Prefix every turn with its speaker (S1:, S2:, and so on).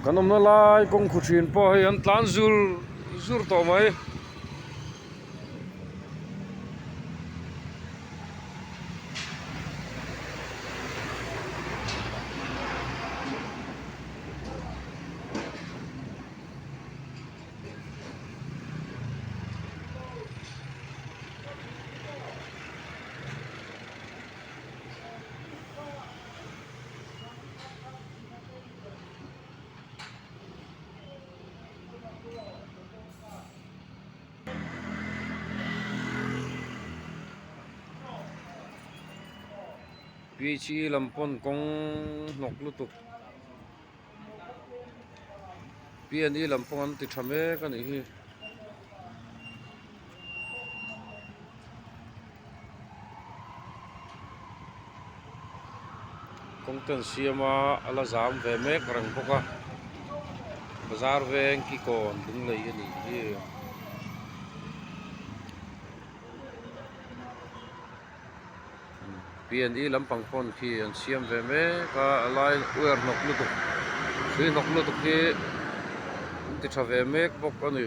S1: Kan awmna lai kawng khu thin pawh hei an tlan zur zur tawh mai. Phe lam pawn kawng hnawk lutuk P and E lam pawh an ti tha mek a nih hi. Kawng te an siam a a la zam ve mek reng bawk a bazar veng kikawn lunglei a nih hi. P and E lampang pawn khi an siam ve mek a a lai uar hnawk lutuk hrui hnawk lutuk hi an ti tha ve mek bawk a ni.